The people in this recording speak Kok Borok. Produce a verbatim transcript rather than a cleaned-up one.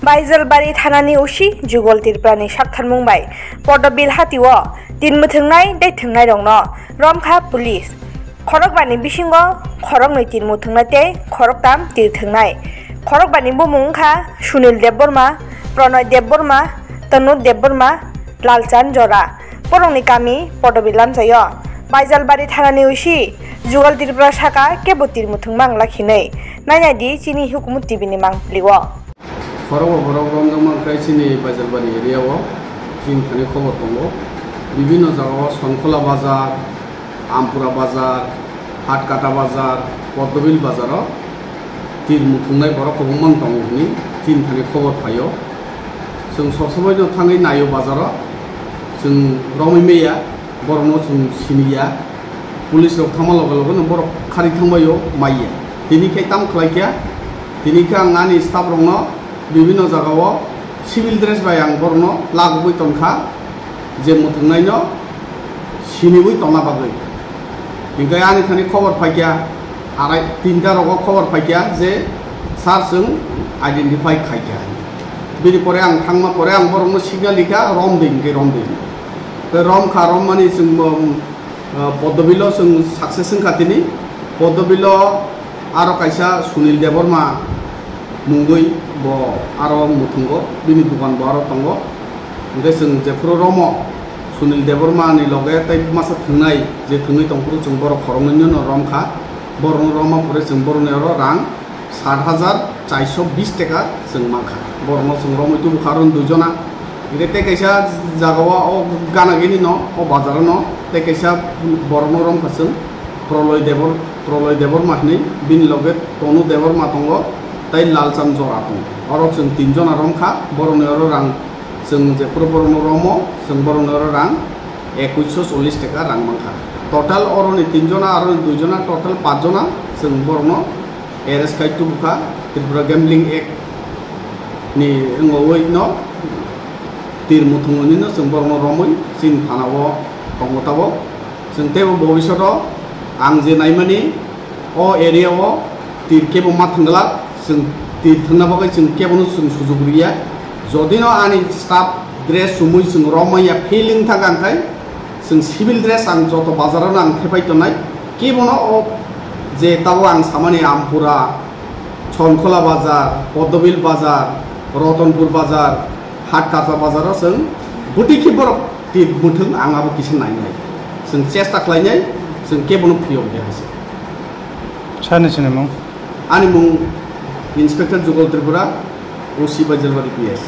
Baijalbari thanani O C Jugal Tripurani saktharmung bai Podobil hatio tin mwthwngnai tei thwngnairokno romkha police. Khorokbani bisingo khoroknwi tin mwthwngnai tei khoroktam tir thwngnai. Khorokbani bumung wngkha Sunil Debbarma, Pronoy Debbarma, Tanur Debbarma, Lalchan Jora. Borokni kami Podobil lamsaio. Baijalbari thanani O C Jugal Tripura saka kebo tir mwthwng mang lakhinwi. Nainai di chini Hukumu T V ni mangpili o. Khorokbo borok romjakma wngkha chini Baijalbari area o, chini thani khobor tongo. Bibinno jagao Sonkhola bazar, Ampura bazar, Hatkata bazar, Podobil bazaro tir mwthwngnai borok kwbangma tongo hwnwi chini thani khobor phaio. Chwng sob sobaino thangwi naio bazaro, chwng romwi maya, borokno chwng siniya. Police rok thangma loge loge no borok khari thangbaio maiya. Tini khe tamo khlai kha, tini khe ang ani staff rokno bibinno jagao civil dress bai ang borokno lagogwi tongkha, je mwthwngnaino siniwi tongna bagwi. Hinkhe ani thani khobor phaikha, arai tinta rogo khobor phaikha je sir chwng identify khaikha. Bini pore ang thangma pore ang borokno signal rikha, romdi hinkhe romdi. Tei romkha, rommani chwng bo, ah, Poddobilo chwng success wngkha tini. Poddobilo aro kaisa Sunil Debbarma mungwi bo aro mwthwngo, bini dokan bo aro tongo. Hwnkhe chwng jephuru romo Sunil Debbarma ni loge tei masa thwngnai je thwngwi tongphuru chwng borok khoroknwino romkha. Borokno romma pore chwng borokni oro rang sat hajar charsho bis taka chwng mankha. Borokno chwng romwi tubukha aro duijona. Hwnkhe tei kaisa jagao o gana gini no, o bazaro no tei kaisa borokno romkha chwng Proloy Debor-, Proloy Debbarma hinwi, bini loge Tonu Debbarma tongo, tei Lalchand Jora tongo. Oro chwng tinjona romkha, borokni oro rang chwng jephuru borokno romo, chwng borokni oro rang ekuisho chollish taka rang mankha. Total oroni tinjona, aroni duijona, total pachjona chwng borokno arrest khai tubukha Tripura Gambling Act ni wngwi no tir muthungwi no chwng borokno romwi chini thana o tongo tabok. Chwng teibo bobishoto ang je naimani o area o tir kebo ma thwngla, chwng tir thwngna bagwi chwng kebono chwng sujuk riya. Jodino ani staff dress chumui chwng romwi ya feeling thangkha, hwnkhe chwng civil dress ang joto bazar o ang thepai tongnai. Kebono o je tabok ang samani Ampura, Chonkhola bazar, Podobil bazar, Rotonpur bazar, Hatkata bazar o chwng bwtwi khe borok tir muthung ang abo kisa nainai. Chwng chesta khlainai, chwng kebono phiyok de hai se. Sani sinimung? Ani mung Inspector Jugal Tripura, O C Baijalbari P S.